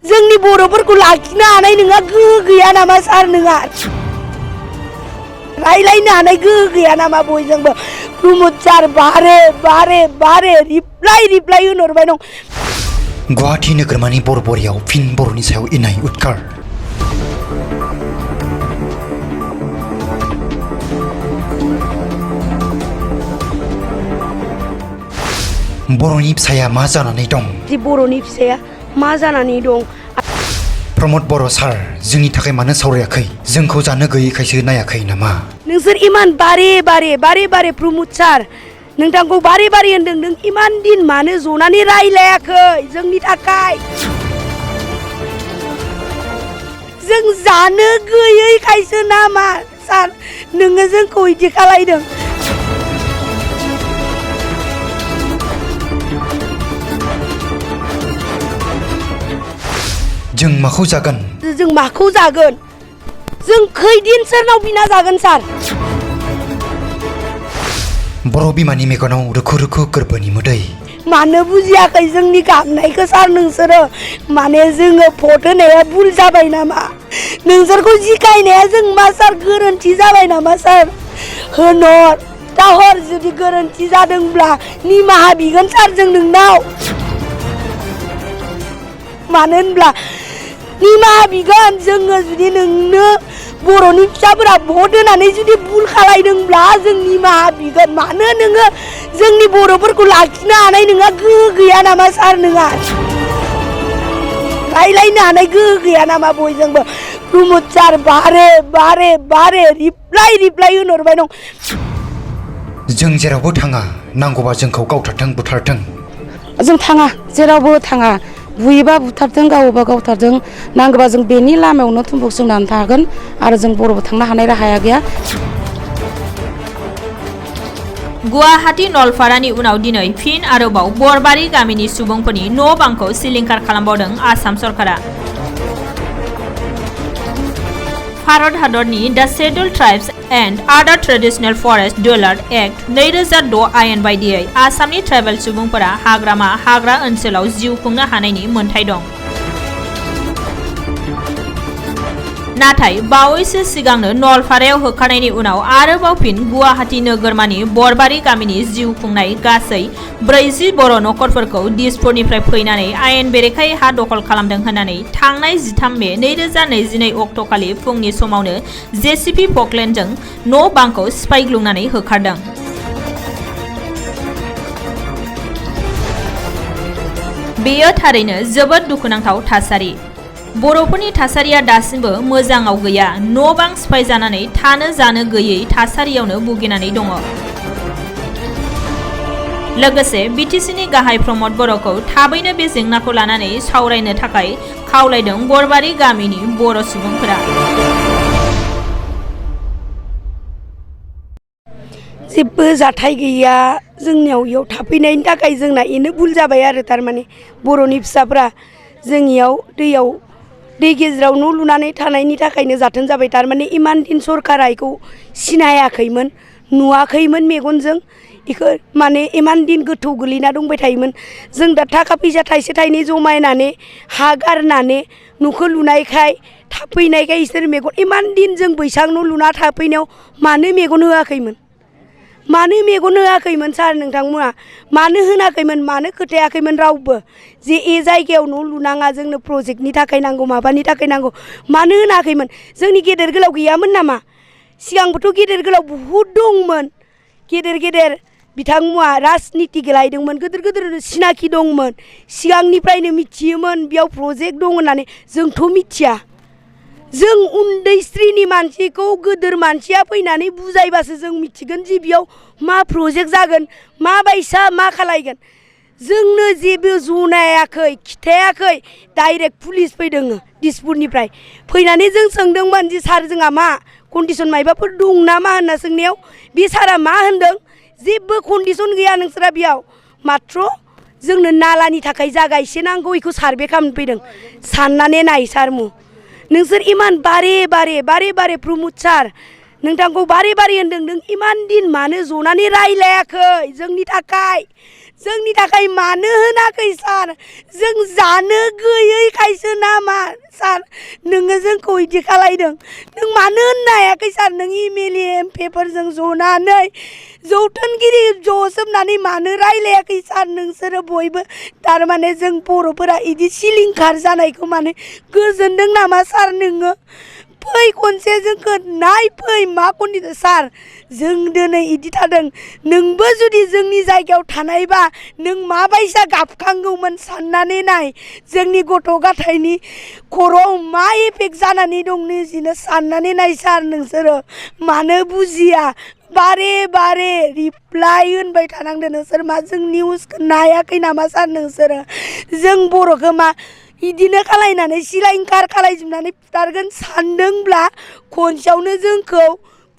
जोंनि बर'फोरखौ लाखिनो हानाय नोंहा गोहो गैया नामा सार नोंहा रायलायनो हानाय गोहो गैया नामा बयजोंबो प्रमद सार बारे बारे बारे रिप्लाय होनहरबाय दं गुवाहाटी नोगोरमानि बरबरियाव फिन बर'नि सायाव इनाय उदखार बर'नि फिसाया मा जानानै दं बर'नि फिसाया मा जानानै दं प्रमद बर' सार जोंनि थाखाय मानो सावरायाखै जोंखौ जानो गैयैखायसो नायाखै नामा नोंसोर इमान बारे बारे प्रमद सार नोंथांखौ बारे होनदों नों इमान दिन मानो जनानै रायलायाखै जोंनि थाखाय जों जानो गैयैखायसो नामा सार नोङो जोंखौ इदि खालायदों जों माखौ जागोन जों खैदिन सोरनाव बिना जागोन सार बर' बिमानि मेगनाव रोखो रोखो गोरबोनि मोदै मानो बुजियाखै जोंनि गाबनायखौ सार नोंसोरो माने जोङो भट होनाया भुल जाबाय नामा नोंसोरखौ जिखायनाया जों मा सार गोरोन्थि जाबाय नामा सार हर जुदि गोरोन्थि जादोंब्ला निमाहा बिगोन सार जों नोंनाव मानो होनब्ला निमाहा बिगोन जोङो जुदि नोंनो बर'नि फिसाफोरा भट होनानै जुदि भुल खालायदोंब्ला जों निमाहा बिगोन मानो नोङो जोंनि बर'फोरखौ लाखिनो हानाय नोंहा गोहो गैया नामा सार नोंहा रायलायनो हानाय गोहो गैया नामा बयजोंबो प्रमद सार बारे बारे रिप्लाय होनहरबाय दं जों जेरावबो थाङा नांगौबा जोंखौ गावथारथों बुथारथों जों थाङा जेरावबो थाङा बुयोबा बुथारथों गावोबा गावथारथों नांगौबा जों बेनि लामायावनो थुम्बुक सोंनानै थागोन आरो जों बर'बो थांनो हानाय राहाया गैया गुवाहाटी नलपारानि उनाव दिनै फिन आरोबाव बरबारि गामिनि सुबुंफोरनि न' बांखौ सिलिंखार खालामबावदों आसाम सरकारा भारत हादरनि द शेड्युल्ड ट्राइब्स एन्ड आदार ट्रेडिशनेल फरेस्ट डुवेलार एक्ट 2006 आयेन बायदियै आसामनि ट्राइबेल सुबुंफोरा हाग्रा ओनसोलाव जिउ खुंनो हानायनि मोन्थाय दं नाथाय बावैसो सिगांनो नलपारायाव होखारनायनि उनाव आरोबाव फिन गुवाहाटी नोगोरमानि बरबारि गामिनि जिउ खुंनाय गासै 40 बर' नखरफोरखौ दिसपुरनिफ्राय फैनानै आयेन बेरेखायै हा दखल खालामदों होननानै थांनाय 13 मे 2022 अक्ट'खालि फुंनि समावनो जेसिपि पकलेन्डजों न' बांखौ सिफायग्लुंनानै होखारदों बेयो थारैनो जोबोद दुखुनांथाव थासारि बर'फोरनि थासारिया दासिमबो मोजाङाव गैया न' बां सिफायजानानै थानो जानो गैयै थासारियावनो भुगिनानै दङ लोगोसे बिटिसिनि गाहाय प्रमद बर'खौ थाबैनो बे जेंनाखौ लानानै सावरायनो थाखाय खावलायदों बरबारि गामिनि बर' सुबुंफोरा जेबो जाथाय गैया जोंनियाव इयाव थाफैनायनि थाखाय जोंना इनो भुल जाबाय आरो थारमाने बर'नि फिसाफ्रा जोंनियाव दै गेजेराव न' लुनानै थानायनि थाखायनो जाथों जाबाय थारमाने इमान दिन सरकारा इखौ सिनायाखैमोन नुवाखैमोन मेगनजों इखौ माने इमान दिन गोथौ गोलैना दंबाय थायोमोन जों दा थाखा फैसा थाइसे थाइनै जमायनानै हा गारनानै न'खौ लुनायखाय थाफैनायखाय इसोर मेगन इमान दिन जों बैसां न' लुना थाफैनायाव मानो मेगन होआखैमोन सार नोंथांमोना मानो होनाखैमोन मानो खोथायाखैमोन रावबो जे ए जायगायाव न' लुनाङा जोंनो प्रजेक्टनि थाखाय नांगौ माबानि थाखाय नांगौ मानो होनाखैमोन जोंनि गेदेर गोलाव गैयामोन नामा सिगांबोथ' गेदेर गोलाव बहुद दंमोन गेदेर बिथांमोना राजनिति गेलायदोंमोन गोदोर सिनाखि दंमोन सिगांनिफ्रायनो मिथियोमोन बेयाव प्रजेक्ट दं होननानै जोंथ' मिथिया जों उन्दै स्त्रीनि मानसिखौ गोदोर मानसिया फैनानै बुजायबासो जों मिथिगोन जे बेयाव मा प्रजेक्ट जागोन मा बायसा मा खालायगोन जोंनो जेबो जनायाखै खिथायाखै डाइरेक्ट पुलिस फैदों दिसपुरनिफ्राय फैनानै जों सोंदोंमोन जे सार जोंहा मा कन्डिसन मायबाफोर दं नामा होनना सोंनायाव बे सारा मा होनदों जेबो कन्डिसन गैया नोंसोरा बेयाव माथ्र जोंनो नालानि थाखाय जागा एसे नांगौ बेखौ सार्भे खालामनो फैदों साननानै नाय सारमु नोंसोर इमान बारे प्रमद सार नोंथांखौ बारे होनदों नों इमान दिन मानो जनानै रायलायाखै जोंनि थाखाय मानो होनाखै सार जों जानो गैयैखायसो ना सार नोङो जोंखौ इदि खालायदों नों मानो होननो हायाखै सार नों एमएलए एमपिफोरजों जनानै जौथोनगिरि ज'जोबनानै मानो रायलायाखै सार नोंसोरो बयबो थारमाने जों बर'फोरा इदि सिलिंखार जानायखौ माने गोजोनदों नामा सार नोङो फै खनसे जोंखौ नायफै मा कन्डिसन सार जों दिनै इदि थादों नोंबो जुदि जोंनि जायगायाव थानायबा नों माबायसा गाबखांगौमोन साननानै नाय जोंनि गथ' गथायनि खर'आव मा इफेक्ट जानानै दं निजिनो साननानै नाय सार नोंसोरो मानो बुजिया बारे बारे रिप्लाय होनबाय थानांदों नोंसोर मा जों निउसखौ नायाखै नामा सार नोंसोरो जों बर'खौ मा इदिनो खालायनानै सिलिंखार खालायजोबनानै फुथारगोन सानदोंब्ला खनसेयावनो जोंखौ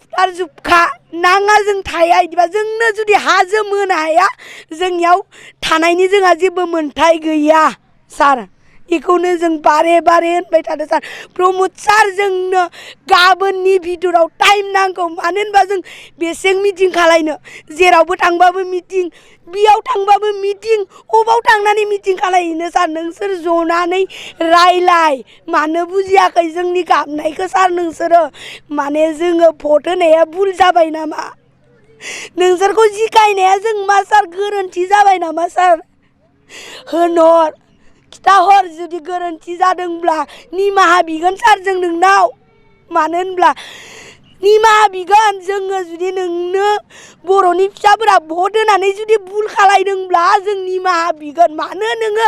फुथारजोबखा नाङा जों थाया इदिबा जोंनो जुदि हा जोम होनो हाया जोंनियाव थानायनि जोंहा जेबो मोन्थाय गैया सार बेखौनो जों बारे बारे होनबाय थादों सार प्रमद सार जोंनो गाबोननि भितराव टाइम नांगौ मानो होनबा जों बेसें मिटिं खालायनो जेरावबो थांबाबो मिटिं बेयाव थांबाबो मिटिं अबाव थांनानै मिटिं खालायहैनो सार नोंसोर जनानै रायलाय मानो बुजियाखै जोंनि गाबनायखौ सार नोंसोरो माने जोङो भट होनाया भुल जाबाय नामा नोंसोरखौ जिखायनाया जों मा सार गोरोन्थि जाबाय नामा सार होनहर खिथाहर जुदि गोरोन्थि जादोंब्ला निमाहा बिगोन सार जों नोंनाव मानो होनब्ला निमाहा बिगोन जोङो जुदि नोंनो बर'नि फिसाफोरा भट होनानै जुदि भुल खालायदोंब्ला जों निमाहा बिगोन मानो नोङो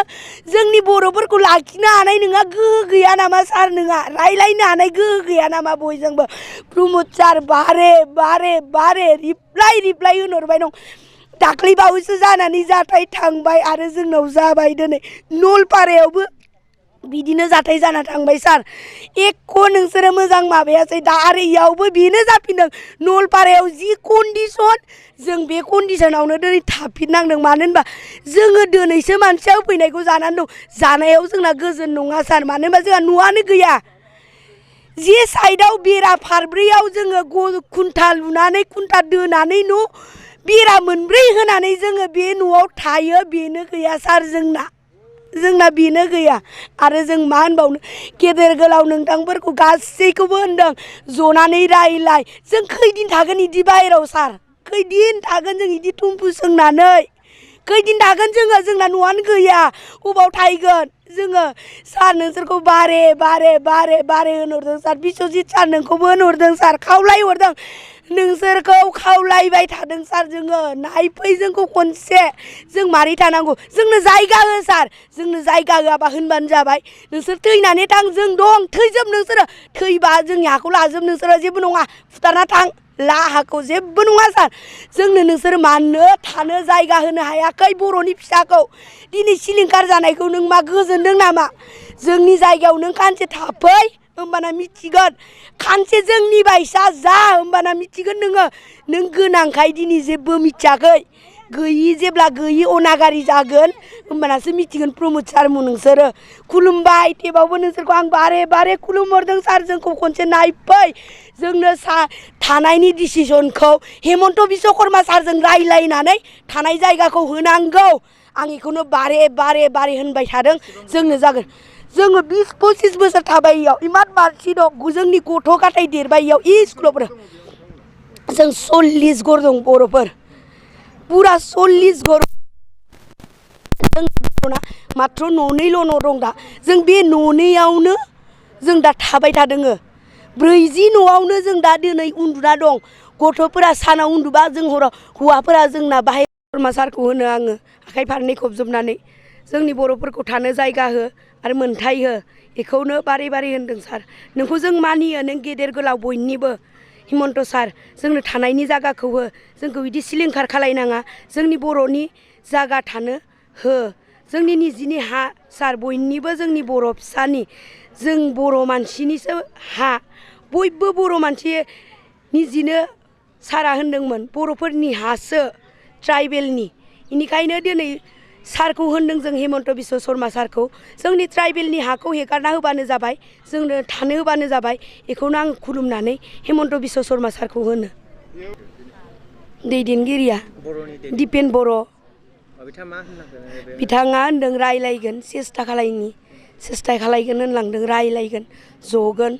जोंनि बर'फोरखौ लाखिनो हानाय नोंहा गोहो गैया नामा सार नोंहा रायलायनो हानाय गोहो गैया नामा बयजोंबो प्रमद सार बारे बारे बारे रिप्लाय होनहरबाय दं दाख्लै बावैसो जानानै जाथाय थांबाय आरो जोंनाव जाबाय दिनै नलपारायावबो बिदिनो जाथाय जाना थांबाय सार एख' नोंसोरो मोजां माबायासै दा आरो इयावबो बेनो जाफिनदों नलपारायाव जि कन्डिसन जों बे कन्डिसनावनो दिनै थाफिननांदों मानो होनबा जोङो दिनैसो मानसिया होफैनायखौ जानानै दं जानायाव जोंना गोजोन नङा सार मानो होनबा जोंहा न'आनो गैया जे साइडआव बेरा फारब्रैयाव जोङो खुन्था लुनानै खुन्था दोनानै न' बेरा मोनब्रै होनानै जोङो बे न'आव थायो बेनो गैया सार जोंना बेनो गैया आरो जों मा होनबावनो गेदेर गोलाव नोंथांफोरखौ गासैखौबो होनदों जनानै रायलाय जों खैदिन थागोन इदि बाहेराव सार खैदिन थागोन जों इदि थुम्फु सोंनानै खैदिन थागोन जोंना न'आनो गैया अबाव थाहैगोन जोङो सार नोंसोरखौ बारे बारे बारे बारे होनहरदों सार बिस्वजित सार नोंखौबो होनहरदों सार खावलायहरदों नोंसोरखौ खावलायबाय थादों सार जोङो नायफै जोंखौ खनसे जों मारै थानांगौ जोंनो जायगा हो सार जोंनो जायगा होआबा होनबानो जाबाय नोंसोर थैनानै थां जों दं थैजोब नोंसोरो थैबा जोंनि हाखौ लाजोब नोंसोरो जेबो नङा फुथारना थां ला हाखौ जेबो नङा सार जोंनो नोंसोर मानो थानो जायगा होनो हायाखै बर'नि फिसाखौ दिनै सिलिंखार जानायखौ नों मा गोजोनदों नामा जोंनि जायगायाव नों खानसे थाफै होमबाना मिथिगोन खानसे जोंनि बायसा जा होमबाना मिथिगोन नों गोनांखाय दिनै जेबो मिथियाखै गैयि जेब्ला गैयि अनागारि जागोन होमबानासो मिथिगोन प्रमद सारमोन नोंसोरो खुलुमबाय थेवबाबो नोंसोरखौ आं बारे बारे खुलुमहरदों सार जोंखौ खनसे नायफै जोंनो थानायनि डिसिसनखौ हेमन्त बिश्वकर्मा सारजों रायलायनानै थानाय जायगाखौ होनांगौ आं बेखौनो बारे बारे बारे होनबाय थादों जोंनो जागोन जोङो 20-25 बोसोर थाबाय इयाव इमान मानसि दं जोंनि गथ' गथाय देरबाय इयाव स्कुलावफोर जों 40 घर दं बर'फोर पुरा 40 घर जों माथ्र' न'नैल' न' दं दा जों बे न'नैयावनो जों दा थाबाय थादोङो 40 न'आवनो जों दा दिनै उन्दुना दं गथ'फोरा सानाव उन्दुबा जों हराव हौवाफोरा जोंना बाहाय बोरमा सारखौ होनो आङो आखाइ फारनै खबजोबनानै जोंनि बर'फोरखौ थानो जायगा हो आरो मोन्थाय हो बेखौनो बारे बारे होनदों सार नोंखौ जों मानियो नों गेदेर गोलाव बयनिबो हिमन्त सार जोंनो थानायनि जायगाखौ हो जोंखौ बिदि सिलिंखार खालायनाङा जोंनि बर'नि जायगा थानो हो जोंनि निजिनि हा सार बयनिबो जोंनि बर' फिसानि जों बर' मानसिनिसो हा बयबो बर' मानसि निजिनो सारा होनदोंमोन बर'फोरनि हासो ट्राइबेलनि बेनिखायनो दिनै सारखौ होनदों जों हेमन्त बिश्व शर्मा सारखौ जोंनि ट्राइबेलनि हाखौ हेगारना होबानो जाबाय जोंनो थानो होबानो जाबाय बेखौनो आं खुलुमनानै हेमन्त बिश्व शर्मा सारखौ होनो दैदेनगिरिया दिपेन बर' बिथाङा होनदों रायलायगोन सेस्था खालायनि सेस्था खालायगोन होनलांदों रायलायगोन जगोन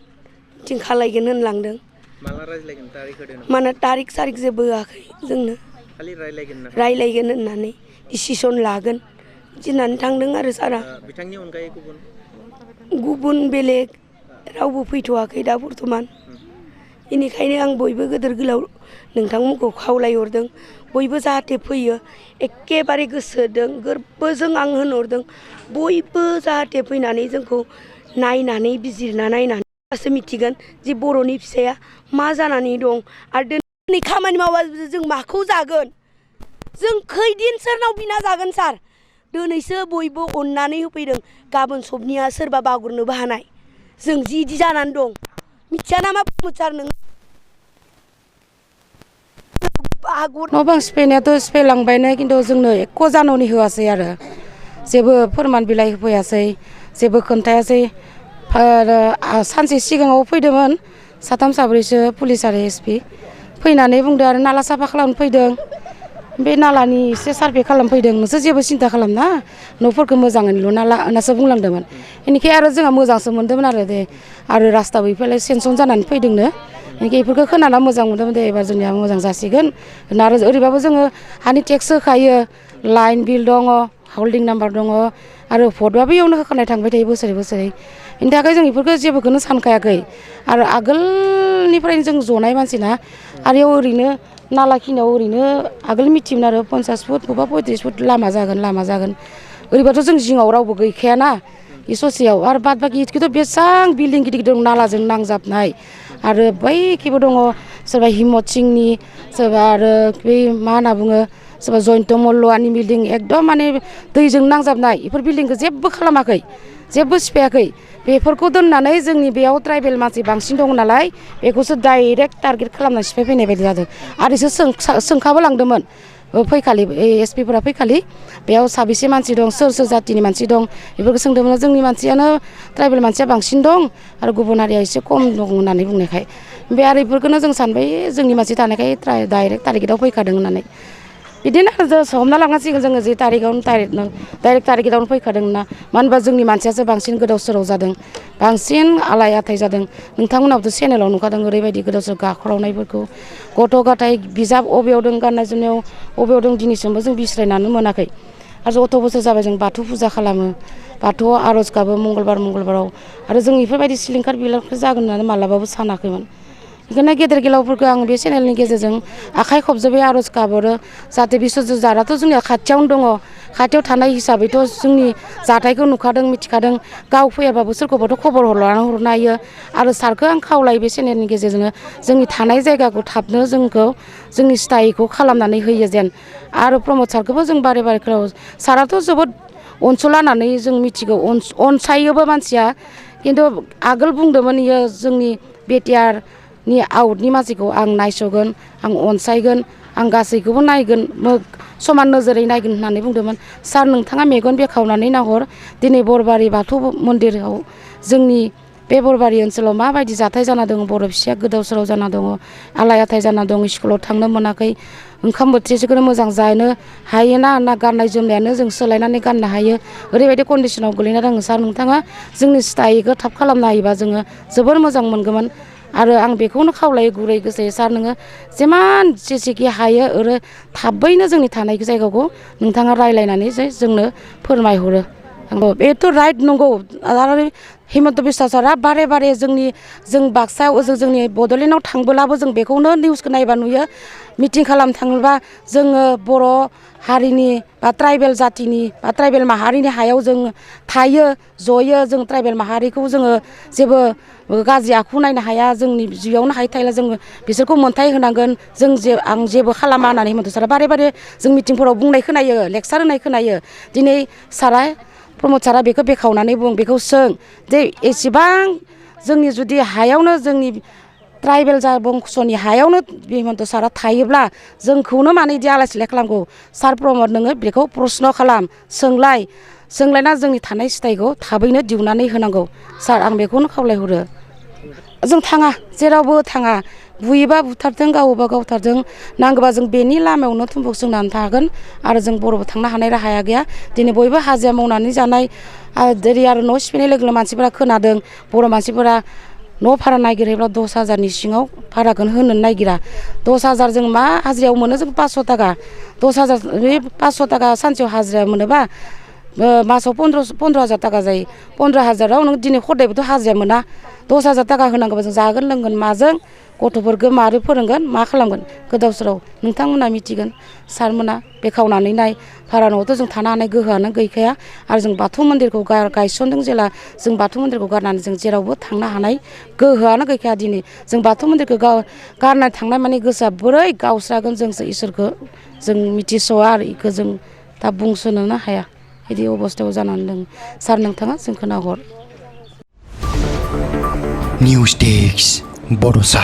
मिटिं खालायगोन होनलांदों माला रायज्लायगोन तारिख होदों नामा? माने तारिख सारिख जेबो होआखै जोंनो खालि रायज्लायगोन ना रायलायगोन होननानै डिसिसन लागोन दिनानै थांदों आरो सारा बिथांनि अनगायै गुबुन बेलेग रावबो फैथ'वाखै दा बर्थमान बेनिखायनो आं बयबो गोदोर गोलाव नोंथांमोनखौ खावलायहरदों बयबो जाहाथे फैयो एखेबारे गोसोदों गोरबोजों आं होनहरदों बयबो जाहाथे फैनानै जोंखौ नायनानै बिजिरना नायनानैसो मिथिगोन जे बर'नि फिसाया मा जानानै दं आरो दिनै खामानि मावाबा जों माखौ जागोन जों खैदिन सोरनाव बिना जागोन सार दिनैसो बयबो अननानै होफैदों गाबोन सबनिया सोरबा बावगारनोबो हानाय जों जिदि जानानै दं मिथिया नामा सार नों न' बां सिफायनायाथ' सिफायलांबायनो खिन्थु जोंनो एख' जानानै होआसै आरो जेबो फोरमान बिलाइ होफैयासै जेबो खोन्थायासै सानसे सिगाङाव फैदोंमोन साथाम साब्रैसो पुलिस आरो एसपि फैनानै बुंदों आरो नाला साफा खालामनो फैदों बे नालानि एसे सार्भे खालामफैदों नोंसोर जेबो सिन्था खालामना न'फोरखौ मोजाङै लुना ला होननासो बुंलांदोंमोन बेनिखाय आरो जोंहा मोजांसो मोन्दोंमोन आरो दे आरो रास्ता बैफोरलाय सेनसन जानानै फैदोंनो बेनिखाय बेफोरखौ खोनाना मोजां मोन्दोंमोन दे एबार जोंनिया मोजां जासिगोन आरो ओरैबाबो जोङो हानि टेक्स होखायो लाइन बिल दङ हल्डिं नाम्बार दङ आरो भटआबो बेयावनो होखानाय थांबाय थायो बोसोरै बोसोरै बेनि थाखाय जों बेफोरखौ जेबोखौनो सानखायाखै आरो आगोलनिफ्रायनो जों जनाय मानसिना आरो बेयाव ओरैनो नालाखिनियाव ओरैनो आगोल मिथियोमोन आरो 50 फुट बबेबा 35 फुट लामा जागोन ओरैबाथ' जों जिङाव रावबो गैखायाना बे ससेयाव आरो बाद बाखि इखिथ' बेसेबां बिल्डिं गिदिर गिदिर नालाजों नांजाबनाय आरो बैखिबो दङ सोरबा हिम्मत सिंनि सोरबा आरो बै मा होनना बुङो सोरबा जयन्त मल्ल'आनि बिल्डिं एकदम माने दैजों नांजाबनाय बेफोर बिल्डिंखौ जेबो खालामाखै जेबो सिफायाखै बेफोरखौ दोननानै जोंनि बेयाव ट्राइबेल मानसि बांसिन दङ नालाय बेखौसो डाइरेक्ट टारगेट खालामनानै सिफायफैनाय बायदि जादों आरो बिसोर सोंखाबो लांदोंमोन फैखालि एसपिफोरा फैखालि बेयाव साबेसे मानसि दं सोर जातिनि मानसि दं बेफोरखौ सोंदोंमोन जोंनि मानसियानो ट्राइबेल मानसिया बांसिन दं आरो गुबुन हारिया एसे खम दं होननानै बुंनायखाय बे आरो बेफोरखौनो जों सानबाय जोंनि मानसि थानायखाय डाइरेक्ट टारगेटआव फैखादों होननानै बिदिनो हमना लांनांसिगोन जोङो जे तारिखआवनो डाइरेक्ट टारगेटआवनो फैखादों ना मानो होनबा जोंनि मानसियासो बांसिन गोदाव सोराव जादों बांसिन आलाय आथाय जादों नोंथांमोनाबोथ' चेनेलाव नुखादों ओरैबायदि गोदाव सोराव गाख्रावनायफोरखौ गथ' गथाय बिजाब अबेयाव दं गाननाय जोमनायाव अबेयाव दं दिनैसिमबो जों बिस्रायनानै मोनाखै आरो अथ' बोसोर जाबाय जों बाथौ फुजा खालामो बाथौआव आर'ज गाबो मंगलबाराव आरो जों बेफोरबायदि सिलिंखार बिलिंखार जागोन होननानै मालाबाबो सानाखैमोन बेखायनो गेदेर गोलावफोरखौ आं बे चेनेलनि गेजेरजों आखाइ खबजोबै आर'ज गाबहरो जाहाथे बिसोर जाराथ' जोंनिया खाथियावनो दङ खाथियाव थानाय हिसाबैथ' जोंनि जाथायखौ नुखादों मिथिखादों गाव फैयाबाबो सोरखौबाथ' खबर हरनो हायो आरो सारखौ आं खावलायो बे चेनेलनि गेजेरजोंनो जोंनि थानाय जायगाखौ थाबनो जोंनि स्थायिखौ खालामनानै होयो जेन आरो प्रमद सारखौबो जों बारे बारे साराथ' जोबोद अनसुला होननानै जों मिथिगौ अनसायोबो मानसिया खिन्थु आगोल बुंदोंमोन इयो जोंनि बिटिआरनि आउटनि मानसिखौ आं नायस'गोन आं अनसायगोन आं गासैखौबो नायगोन समान नोजोरै नायगोन होननानै बुंदोंमोन सार नोंथाङा मेगन बेखावनानै नाहर दिनै बरबारि बाथौ मन्दिराव जोंनि बे बरबारि ओनसोलाव माबायदि जाथाय जाना दङ बर' फिसाया गोदाव सोराव जाना दङ आलाय आथाय जाना दं स्कुलाव थांनो मोनाखै ओंखाम बोथिसेखौनो मोजां जानो हायोना ना गाननाय जोमनायानो जों सोलायनानै गाननो हायो ओरैबायदि कन्डिसनाव गोलैना दङ सार नोंथाङा जोंनि स्थायिखौ थाब खालामनो हायोबा जोङो जोबोर मोजां मोनगौमोन आरो आं बेखौनो खावलायो गुरै गोसोयै सार नोङो जेमान जेसेखि हायो ओरै थाबैनो जोंनि थानाय जायगाखौ नोंथाङा रायज्लायनानै जोंनो फोरमायहरो बेथ' राइट नंगौ आरो हिमन्त बिश्व सारा बारे बारे जों बाक्सायाव जोंनि बड'लेण्डआव थांबोलाबो जों बेखौनो निउसखौ नायबा नुयो मिटिं खालामनो थाङोबा जोङो बर' हारिनि बा ट्राइबेल जातिनि बा ट्राइबेल माहारिनि हायाव जों थायो जयो जों ट्राइबेल माहारिखौ जोङो जेबो गाज्रि आखु नायनो हाया जोंनि जियावनो हायो थायोला जोङो बिसोरखौ मोनथाय होनांगोन आं जेबो खालामा होननानै हिमन्त सारा बारे बारे जों मिटिंफोराव बुंनाय खोनायो लेक्सार होनाय खोनायो दिनै सारा प्रमद सारा बेखौ बेखावनानै बेखौ सों जे एसेबां जोंनि जुदि हायावनो जोंनि ट्राइबेल बंस'नि हायावनो हिमन्त सारा थायोब्ला जोंखौनो मानो बिदि आलाय सिलाय खालामगौ सार प्रमद नोङो बेखौ प्रस्न खालाम सोंलायना जोंनि थानाय स्थायिखौ थाबैनो दिहुननानै होनांगौ सार आं बेखौनो खावलायहरो जों थाङा जेरावबो थाङा बुयोबा बुथारथों गावोबा गावथारथों नांगौबा जों बेनि लामायावनो थुम्बुक सोंनानै थागोन आरो जों बर'बो थांनो हानाय राहाया गैया दिनै बयबो हाजिरा मावनानै जानाय आरो न' सिफायनाय लोगो लोगो मानसिफोरा खोनादों बर' मानसिफोरा न' भारा नागिरहैब्ला 10,000नि सिङाव भाराखौनो होनो नागिरा 10,000 जों मा हाजिरायाव मोनो जों 500 थाखा 10,000 बे 500 थाखा सानसेयाव हाजिरा मोनोबा मासाव 15,000 थाखा जायो 15,000आव नों दिनै हदायबोथ' हाजिरा मोना 10,000 थाखा होनांगौबा जों जागोन लोंगोन माजों गथ'फोरखौ मारै फोरोंगोन मा खालामगोन गोदाव सोराव नोंथांमोना मिथिगोन सारमोना बेखावनानै नाय भारा न'आवथ' जों थानो हानाय गोहोआनो गैखाया आरो जों बाथौ मन्दिरखौ गायसनदों जेला जों बाथौ मन्दिरखौ गारनानै जों जेरावबो थांनो हानाय गोहोआनो गैखाया दिनै जों बाथौ मन्दिरखौ गारना थांनाय माने गोसोआ बोरै गावस्रागोन जोंसो इसोरखौ जों मिथिस'आ आरो बेखौ जों दा बुंस'नोनो हाया बिदि अबस्थायाव जानानै दं सार नोंथाङा जोंखौ नाहर निउस डेस्क बड'सा।